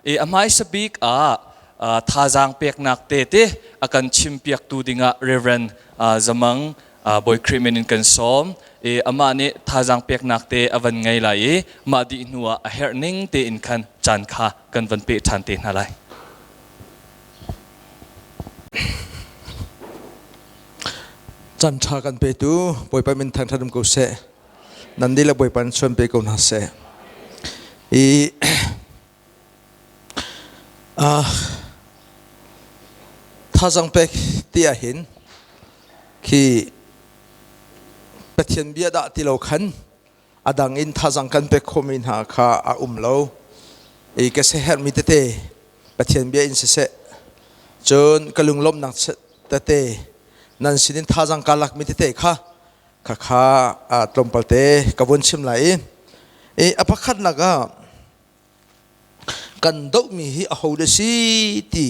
I a hmaisa bik ah thazaang peknak te te a kan chimpiaktu dingah Reverend Zamang Bawi Khrih min in kan sawm. I amah nih thazaang peknak te a van ngei lai i mah dih hnu ah a herh ning tein khan caan kha kan van peh ṭhan te hna lai. Caan ṭha kan petu Bawipa min thangṭhat um ko seh. Nan dihlak Bawipa in chuan pe ko hna seh. I thazang pek ti ah hin khi Pathian bia dah ti lo khan a dang in thazang kan pek khomi hna kha a um lo. I ka sehermi tete Pathian bia in siseh cun ka lunglawmhnak tete nan sinin thazang ka lakmi tete kha Khakha tlawmpal te ka vun chim lai i i a pakhatnak ah kan dohmi hi aho dah si ti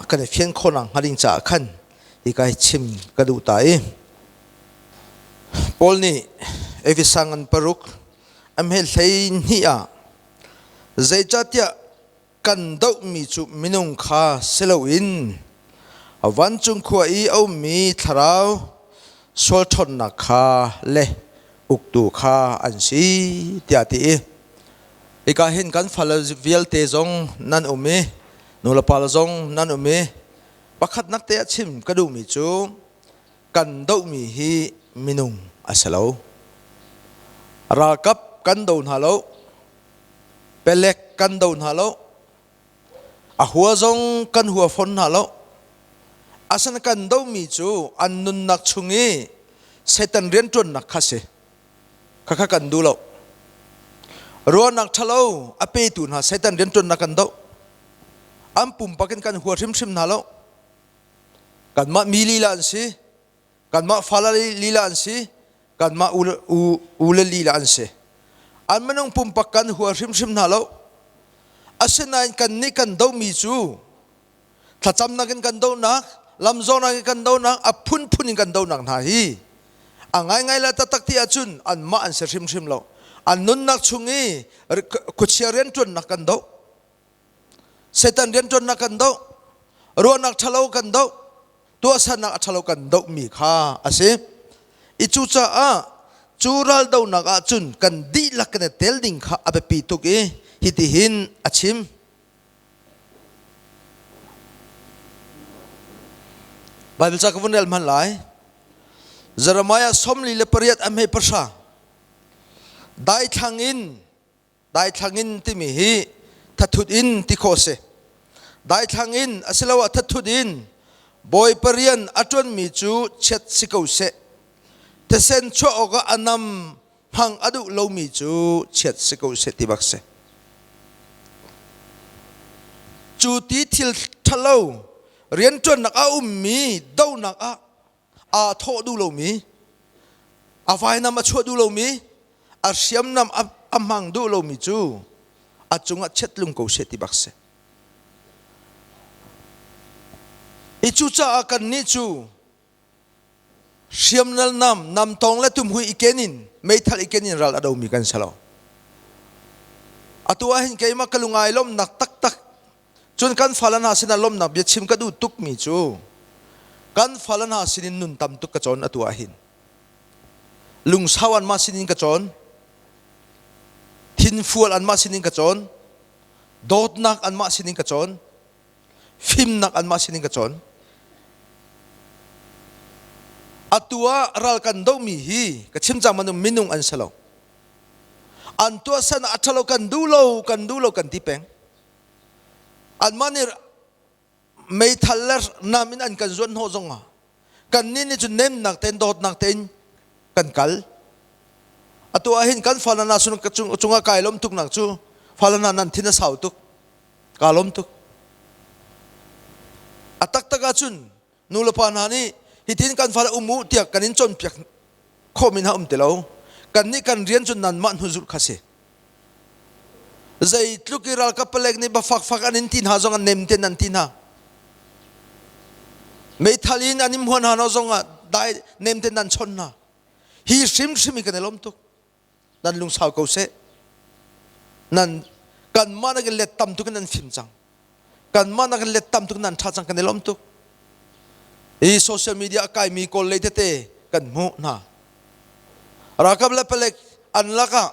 kan i fian khawhnak hnga ding caah khan hi ka hi chim ka duh ta i Paul nih Efesa ngan paruk a hme 12 ah zeicahtiah kan dohmi cu minung kha si loin vancung khua i a ummi thlarau sual ṭhawnnak kha le uktu kha an si tiah a ti i hika hin kan fale vialte zong nan um i nulepa zong nan um i pakhatnak te a chim ka duhmi cu kan dohmi hi minung a si lo. Ralkap kan do hna lo. Pelek kan do hna lo. A hua zong kan hua fawn hna lo. Asan kan domi cu an nunnak chung i Satan rianṭuannak kha si. Khakha kan duh lo. Ruahnak ṭhalo a petu hna Satan rianṭuannak kan doh. An pumpak in kan hua hrimhrim hna lo. Kanmah mi lila an si. Kanmah fala lila an si. Kanmah u le lila an si. An minung pumpak kan hua hrimhrim hna lo. Asinain kannih kan domi cu thlacamnak in kan donak, lamzawnak in kan donak, a phunphun in kan donak hna hi a ngaingai le taktak ti ahcun anmah an si hrimhrim lo. An nunnak chung i khuachia rianṭuannak kan doh. Satan rianṭuannak kan doh, ruahnak ṭhalo kan doh, tuahsernak a ṭhalo kan dohmi kha a si. I cucaah cu raldohnak ah cun kan dihlak kan i tel ding kha a biapi tuk i hitihin a chim. Bible ca ka vun rel hman lai. Jeremiah 48 a hme 9. Daithlang in Daithlang in timi hi thathut in ti khawh a si. Daithlang in asiloah thathut in Bawipa rian a ṭuanmi cu chiat si ko seh. Thisen chuah awkah a nam hmang a duh lomi cu chiat si ko seh ti bak si. Cu ti thil ṭhalo rianṭuannak a ummi donak ah aa thawh duh lomi, a vainam a chuah duh lomi, a hriamnam a hmang duh lomi cu a cungah chiatlung ko seh ti bak si. I cucaah kannih cu hriamnal nam, namtong le tumhui i ken in, meithal i ken in ral a domi kan si lo. Atu ah hin keimah ka lungai lawmnak taktak Cun kan fale hna sinah lawmhnak bia chim ka duh tukmi cu kan fale hna sinin nun tam tuk ka cawn atu ah hin. Lungsau anmah sinin ka cawn. Thinfual anmah sinin ka cawn. Dawtnak anmah sinin ka cawn. Fimnak anmah sinin ka cawn. Atu ah ral kan dohmi hi ka chim cang bantuk minung an si lo. An tuahsan a ṭhalo kan duh lo, kan duh lo kan ti peng. Anmah nih meithal le nam in an kan zuan hnawh zongah kannih nih cun nemnak tein dawtnak tein kan kal. Atu ah hin kan fale hna cungah kai lawm tuk nak cu fale hna nan thin a sau tuk. Kaa lawm tuk. A taktak ahcun nulepa hna nih hitin kan fale um u tiah kan in cawnpiak khawhmi hna um ti lo. Kannih kan rian cu nanmah hnuzulh kha si. Zeitluk i ralkap palek nih bafakfak an in ti hna zong an nem ten an ti hna. Meithal in an im huan hna zong ah dai nem ten an chon hna. Hi hrimhrim hi kan i lawm tuk. Nan lungsau ko seh. Nan Kanmah nakin let tam tuk in an fim cang. Kanmah nakin let tam tuk in an ṭha cang kan i lawm tuk. Hi social media a kaimi kawl lei tete kan hmuh hna. Ralkap le palek an lakah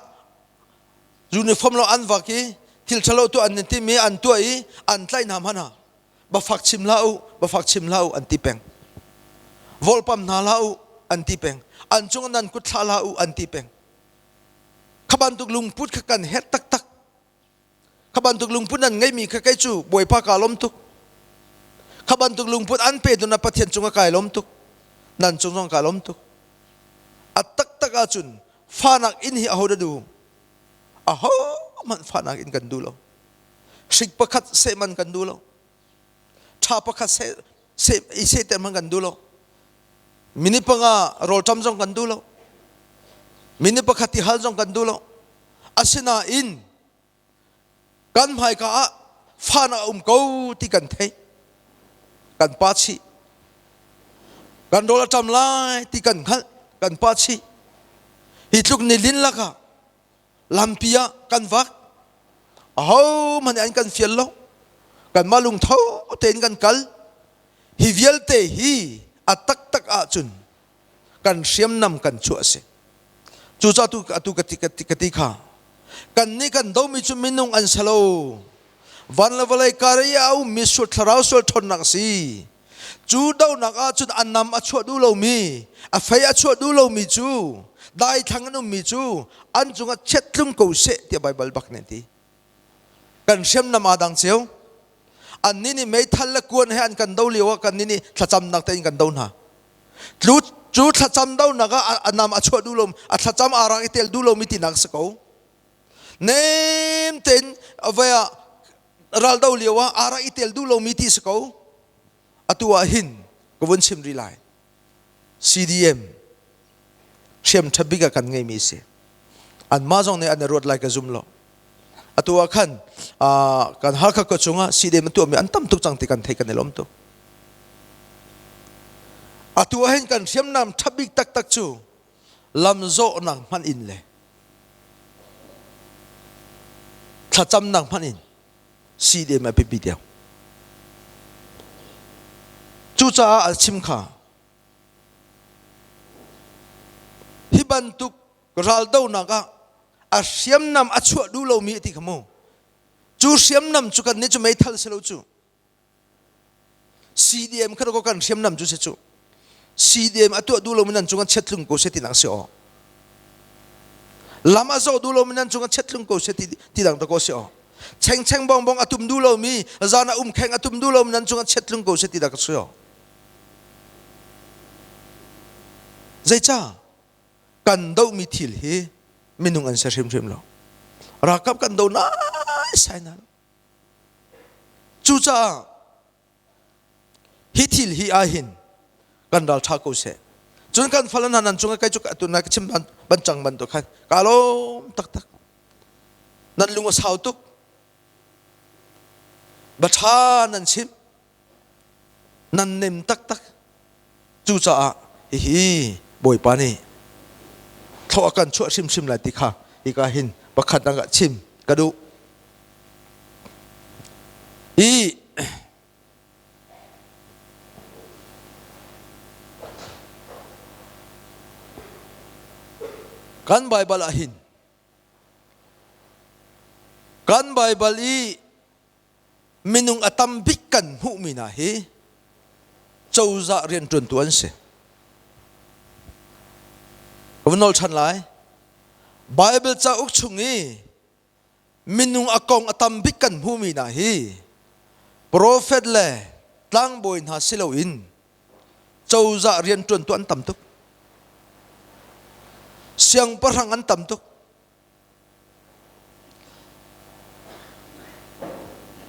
uniform lo an vak i thil ṭhalo tuah an timi an tuah i an tlaih hna hmanh ah bafak chim hlah u bafak chim hlah u an ti peng. Volpam hna hlah u an ti peng. An cung nan kut thlah hlah u an ti peng. Kha bantuk lungput kha kan herh taktak. Kha bantuk lungput nan ngeimi kha kei cu Bawipa kaa lawm tuk. Kha bantuk lungput an pe na Pathian cung ah kai lawm tuk. Nan cung zong kaa lawm tuk. A taktak ahcun fahnak inn hi aho dah duh? Aho hmanh fahnak inn kan duh lo. Hrik pakhat seh man kan duh lo. Ṭha pakhat seh seh i sehter hmanh kan duh lo. Minute panga rawlṭam zong kan duh lo. Minute pakhat ti hal zong kan duh lo. Asinain kan hmaika ah fan a um ko ti kan theih. Kan pa chih. Kan rawl a ṭam lai ti kan hngalh. Kan pa chih. Hi tluk ni lin lakah lampi ah kan vak. Ahohmanh nih an kan fial lo. Kanmah lungtho tein kan kal. Hi vialte hi a taktak ahcun kan hriamnam kan chuah a si. Cucaah tu atu ka ti, ka ti, ka ti kha kan nih kan domi cu minung an si lo. Van le vawlei kar i a ummi sual thlarau sual ṭhawnnak a si. Cu donak ahcun a nam a chuah duh lomi, a fei a chuah duh lomi cu daithlang an ummi cu an cungah chiat tlung ko seh tiah Baibal bak nih a ti. Kan hriamnam aa dang cio. Annih nih meithal le kuan he an kan do lio ah kannih nih thlacamnak tein kan do hna. Tlu cu thlacam donak ah a nam a chuah duh lo, a thlacam aa rak i tel duh lomi tinak a si ko. Nem tein vai ah raldo lio ah aa rak i tel duh lomi ti si ko. Atu ah hin ka vun chim rih lai. CDM hriam ṭha bik ah kan ngeimi a si. Anmah zong nih an i ruat lai ka zum lo. Atu ah khan kan Halkha khua chungah CDM an tuahmi an tam tuk cang ti kan theih kan i lawm tuk. Atu ah hin kan hriamnam ṭha bik taktak cu lamzawhnak hmanh in le thlacamnak hmanh in CDM a biapi deuh. Cucaah a chim kha hi bantuk raldonak ah a hriamnam a chuah duh lomi a ti kha mu. Cu hriamnam cu kan nih cu meithal si lo cu. CDM kha ko kan hriamnam cu si cu. CDM a tuah duh lomi nan cung ah chiat tlung ko seh ti dang si aw. Lam a zawh duh lomi nan cung ah chiat tlung ko seh ti ti dang ta ko si aw. Cheng cheng bong bong a tum duh lomi zan a um kheng a tum duh lomi nan cung ah chiat tlung ko seh ti dah ka si aw. Zeicah kan dohmi thil hi minung an si hrimhrim lo. Ralkap kan do nai sai na lo. Cucaah hi thil hi ahhin kan ral ṭha ko seh. Cun kan fale hna nan cungah kai cu atu na ka chim ban cang bantuk khan kaa lawm taktak. Nan lung a sau tuk. Ba ṭha nan chim. Nan nem taktak. Cucaah hihi Bawipa nih thlawh a kan chuah hrimhrim lai ti kha hika hin pakhat dang ah chim ka duh. Hi kan Baibal ah hin kan Baibal i minung a tam bik kan hmuhmi hna hi cozah rianṭuantu an si. Ka vun nawl ṭhan lai. Bible cauk chung i minung a kong a tam bik kan hmuhmi hna hi profet le tlangbawi hna si loin cozah rianṭuantu an tam tuk. Siangpahrang an tam tuk.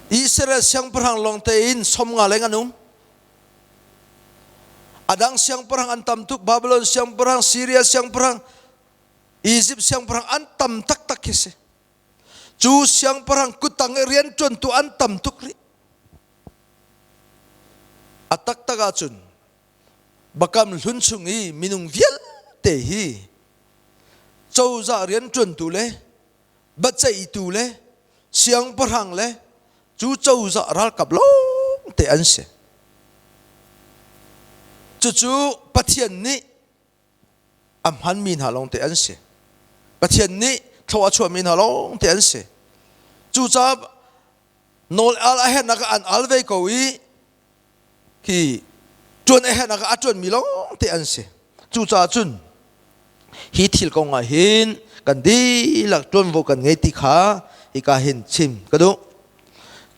Israel siangpahrang lawng tein 50 leng an um. A dang siangpahrang an tam tuk. Babylon siangpahrang, Syria siangpahrang, Egypt siangpahrang an tam taktak khi si. Cu siangpahrang kuttang i rianṭuantu an tam tuk rih. A taktak ahcun Bakam hlun chung i minung vialte hi cozah rianṭuantu le biaceihtu le Siangpahrang le cu cozah ralkap lawng te an si. Cucu Pathian nih a hmanmi hna lawng te an si. Pathian nih thlawh a chuahmi hna lawng te an si. Cucaah nawl al a herhnak ah an al ve ko i khi ṭuan a herhnak ah a ṭuanmi lawng te an si. Cucaah cun hi thil kong ah hin kan dihlak ṭuanvo kan ngei ti kha hika hin chim ka duh.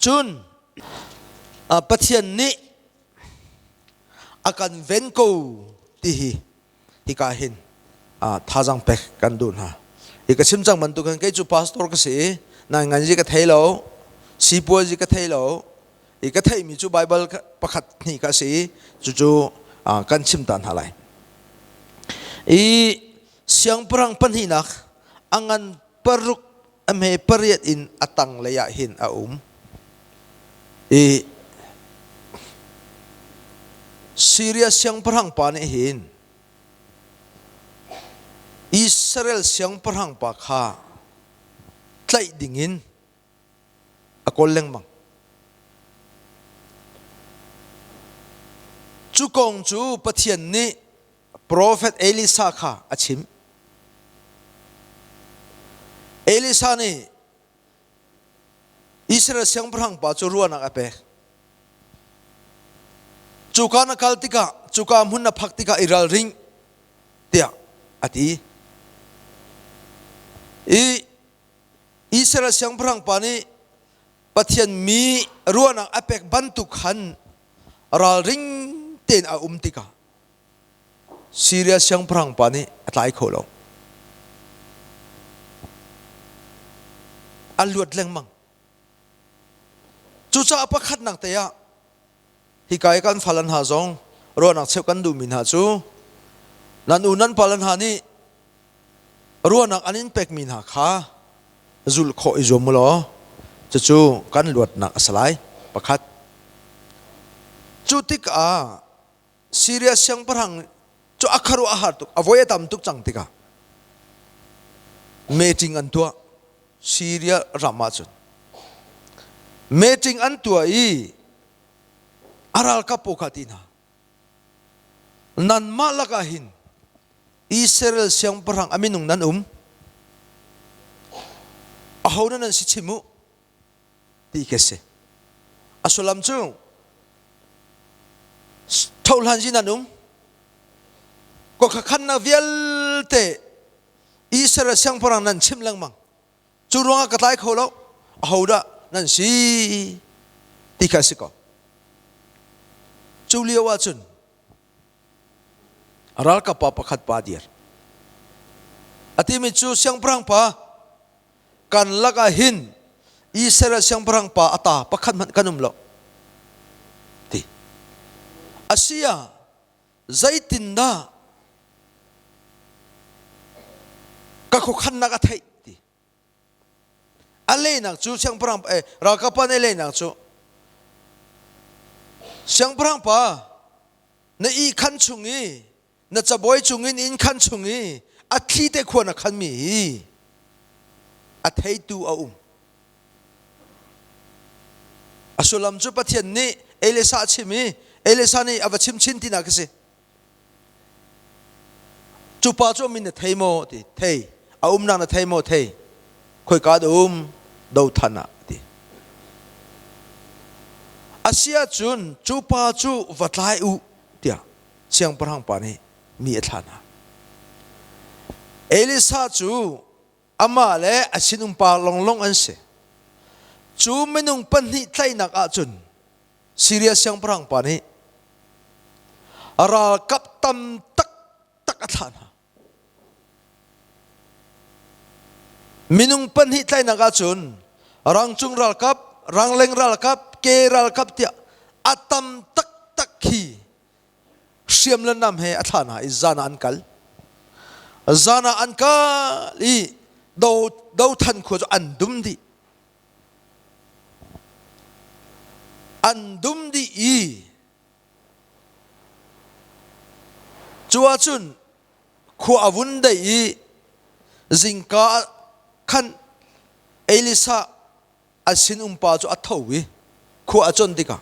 Cun Pathian nih a kan ven ko ti hi hika hin thazaang pek kan duh hna. Hi ka chim cang bantuk hin kei cu pastor ka si i nai ngan zi ka thei lo, sipuazi ka thei lo, i ka theihmi cu Baibal pakhat hnih ka si i cucu kan chim ta hna lai. I siangpahrang pahnihnak a ngan paruk a hme pariat in a tanglei ah hin a um. I Syria siangpahrang pa nih hin Israel siangpahrang pa kha tlaih dingin a kawl lengmang. Cu kong cu Pathian nih profet Elisa kha a chimh. Elisa nih Israel siangpahrang pa cu ruahnak a pek. Cuka na kal tikah, cuka hmun na phak tikah i ralring tiah a ti. I Israel siangpahrang pa nih Pathian mi ruahnak a pek bantuk khan ralring tein a um tikah Syria siangpahrang pa nih a tlai kho lo. A luat lengmang. Cucaah pakhatnak te ah hika i kan fale hna zong ruahnak cheuh kan duhmi hna cu nan u nan pale hna nih ruahnak an in pekmi hna kha zulh khawh i zuam u law cucu kan luatnak a si lai. Pakhat. Cu tikah Syria siangpahrang cu a khuaruah a har tuk, a voi a tam tuk cang tikah meeting an tuah Syria ram ahcun. Meeting an tuah i a ralkap pawl kha ti hna. Nanmah lakah hin Israel siangpahrang a minung nan um. Aho nan si chim u ti ka si. A sullam cu thohlan zi nan um. Ko khakhannak vialte Israel siangpahrang nan chim lengmang. Cu ruangah ka tlai kho lo. Ahodah nan si ti kha si ko. Cu lio ahcun ralkap pa pakhat pa dir. A timi cu siangpahrang pa kan lakah hin Israel siangpahrang pa a ta pakhat hmanh kan um lo. Ti. Asia zeitindah ka khuakhannak a theih ti. A lehnak cu siangpahrang eh, ralkap pa nih lehnak cu siangpahrang pa na ihkhan chung i na cabuai cung in inn khan chung i a thli te khua na khanmi hi a theitu a um. A sullam cu Pathian nih Elisa a chim i Elisa nih a va chim chin tinak a si. Cu pa cu a min na thei maw ti thei a umnak na thei maw thei khoika dah um dothan ah ti asia cun cu pa cu va tlai u tiah siangpahrang pa nih mi a thlah hna Elisa cu amah le a sinum pa longlong an si cu minung pahnih tlaihnak ahcun Syria siangpahrang pa nih ralkap tam taktak a thlah hna. Minung pahnih tlaihnak ahcun rangcung ralkap, rangleng ralkap, ke ralkap tiah a tam taktak khi hriam le nam he a thlah hna i zan ah an kal. Zan ah an kal i do dothan khua cu an dum dih. An dum dih i cu ahcun khua a vun dei i zingka ah khan Elisa A sinumpa cu a tho i khua a con tikah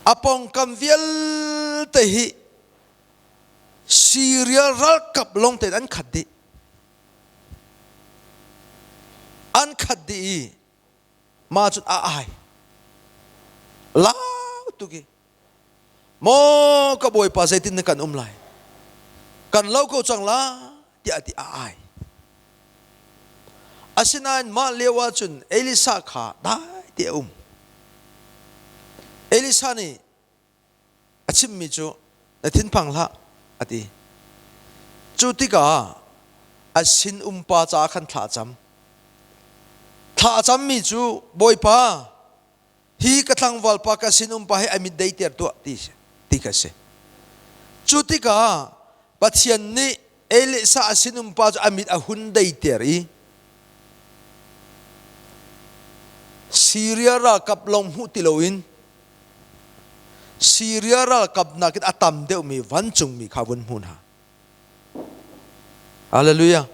a pawngkam vialte hi Syria ralkap lawng tein an khat dih. An khat dih i mah cun a ai. Lau tuk i maw ka bawipa zeitin na kan um lai kan lo ko cang la tiah ti a ai asinain mah lio ah cun Elisa kha dai te a um Elisa nih a chimmi cu na thinphang hlah a ti cu tikah a sinum pa caah khan thla a cam thla a cammi cu bawipa hi ka tlangval pa ka sinum pa hi a mit deiter tuah ti ti kha si cu tikah Pathian nih Elisa a sinum pa cu a mit a hun deiter i Syria ralkap lawng hmuh ti loin Syria ralkap nakin a tam deuhmi vancungmi kha vun hmu hna. Hallelujah.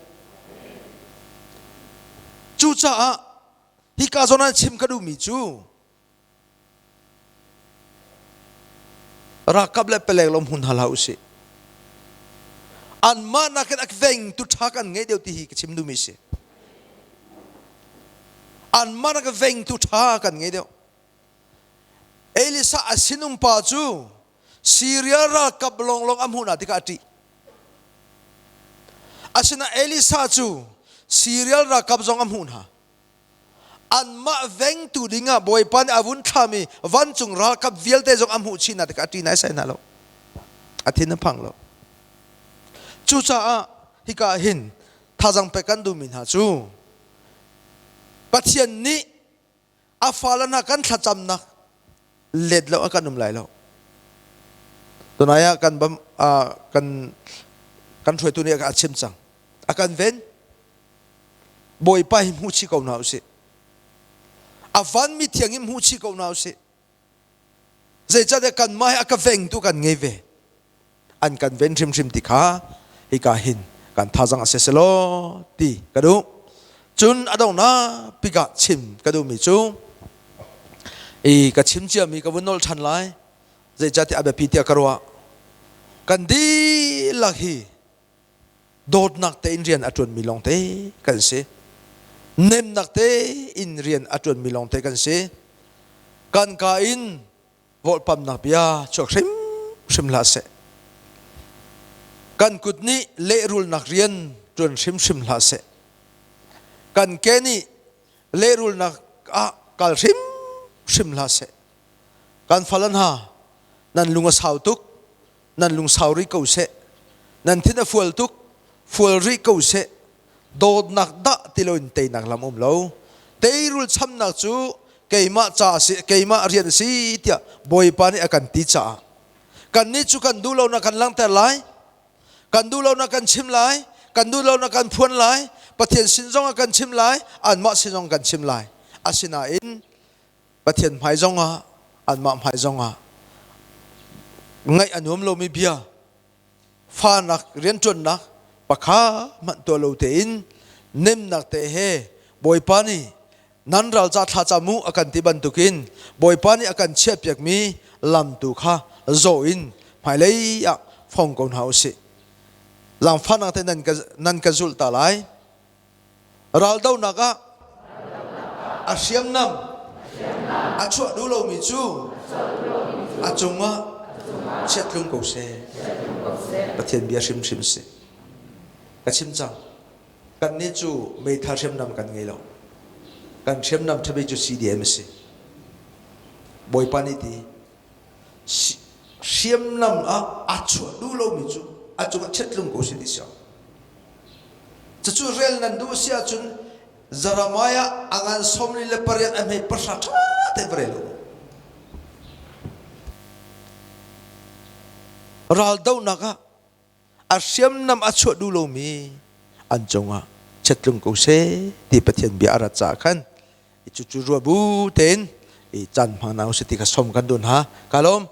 Cucaah hika zawn ah chim ka duhmi cu ralkap le palek lawng hmun hal hlah usih. Anmah nakin a vengtu ṭha kan ngei deuh ti hi ka chim duhmi si. Anmah nakin vengtu ṭha kan ngei deuh. Elisa a sinum pa cu Syria ralkap lawnglawng a hmuh hna tikah a ṭih. Asinain Elisa cu Syria ralkap zong a hmuh hna. Anmah vengtu dingah Bawipa nih a vun thlami vancung ralkap vialte zong a hmuh chih hna tikah a ṭih naisai hna lo. A thin a phang lo. Cucaah hika ah hin thazang pek kan duhmi hna cu Pathian nih a fale hna kan thlacamnak let lo a kan um lai lo. Tunai ah kan bam kan kan hruaitu nih a chim cang. A kan ven. Bawipa hi hmu chih ko hna usih. A van mi thiang hi hmu chih ko hna usih. Zeicahtiah kanmah hi a ka vengtu kan ngei ve. An kan ven hrimhrim ti kha hika hin kan thazang a si selaw ti ka duh. Cun a donghnak bik ah chim ka duhmi cu i ka chim ciami ka vun nolh ṭhan lai. Zeicahtiah a biapi tiah ka ruah. Kan dihlak hi dawtnak tein rian a ṭuanmi lawngte kan si. Nemnak tein rian a ṭuanmi lawngte kan si. Kan ka in volhpamnak bia chuak hrimhrim hlah seh. Kan kut nih lehrulnak rian ṭuan hrimhrim hlah seh. Kan ke nih lehrulnak ah kal hrimhrim hlah seh. Kan fale hna, nan lung a sau tuk, nan lungsau rih ko seh nan thin a fual tuk fual rih ko seh dawtnak dah ti loin teinak lam um lo teirul chamnak cu keimah ca si keimah rian si tiah bawipa nih a kan ti caah kannih cu kan duh lo na kan langhter lai kan duh lo na kan chim lai kan duh lo na kan phuan lai pathian sin zong ah kan chim lai anmah sin zong kan chim lai asinain Pathian hmai zongah anmah hmai zongah ngaih a nuam lomi bia fanak rianṭuannak pakha hmanh tuah lo tein nemnak te he Bawipa nih nan ral ca thla cam u a kan ti bantukin Bawipa nih a kan chiahpiakmi lam tu kha zawh in hmailei ah fong ko hna usih. Zaangfahnak te nan ka zulh ta lai. Raldohnak ah a hriamnam a chuah duh lomi cu a cungah chiat tlung ko seh. Pathian bia hrimhrim si. Ka chim cang. Kannih cu meithal hriamnam kan ngei lo. Kan hriamnam ṭhabi cu CDM a si. Bawipa nih ti hriamnam ah a chuah duh lomi cu a cungah chiat tlung ko seh ti si. Cucu rel nan duh si ahcun Jeremiah a ngan 48 a hme pahra ṭha tein va rel u. Raldohnak ah a hriamnam a chuah duh lomi an cungah chiat tlung ko seh ti Pathian bia a rat caah khan cucu ruah bu tein i caan hmang hna usih ti kha som kan dun ha. Ka lawm.